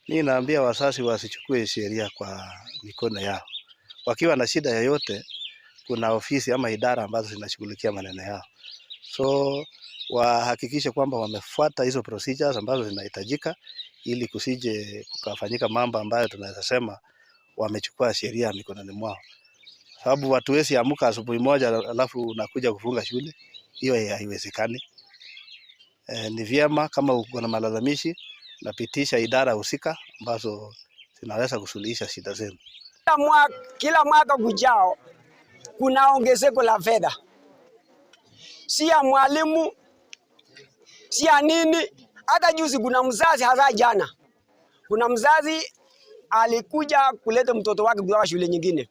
Mimi naambia wazazi wasichukue sheria kwa mikono yao. Wakiwa na shida yoyote, kuna ofisi ama idara ambazo zinashughulikia maneno yao, so wahakikishe kwamba wamefuata hizo procedures ambazo zinahitajika, ili kusije kukafanyika mambo ambayo tunaweza sema wamechukua sheria mikononi mwao, sababu watu wesi amka asubuhi moja alafu unakuja kufunga shule, hiyo haiwezekani. Ni vyema kama uko na malalamishi napitisha idara husika ambazo zinaweza kusuluhisha shida zenu. Kila mwaka kujao kuna ongezeko la fedha, si ya mwalimu, si ya nini. Hata juzi kuna mzazi, hasa jana, kuna mzazi alikuja kuleta mtoto wake kutoka shule nyingine.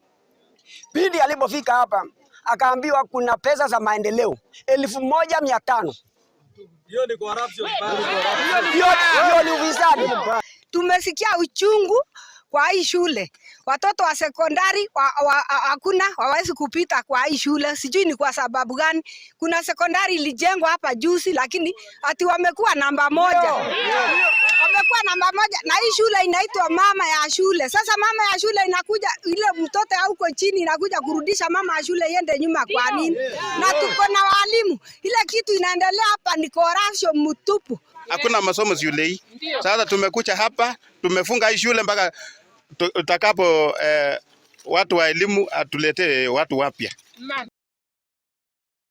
Pindi alipofika hapa akaambiwa kuna pesa za maendeleo 1500. Hiyo ni corruption. Hiyo ni ufisadi. Tumesikia uchungu kwa hii shule. Watoto wa sekondari hakuna wawezi kupita kwa hii shule, sijui ni kwa sababu gani. Kuna sekondari ilijengwa hapa juzi, lakini ati wamekuwa namba moja, wamekuwa namba moja, na hii shule inaitwa mama ya shule. Sasa mama ya shule inakuja, ile mtoto huko chini inakuja kurudisha mama ya shule iende nyuma, kwa nini? Na tuko na walimu, ile kitu inaendelea hapa ni corruption mtupu. Hakuna masomo shule hii. Sasa tumekuja hapa, tumefunga hii shule mpaka tutakapo watu wa elimu atuletee watu wapya.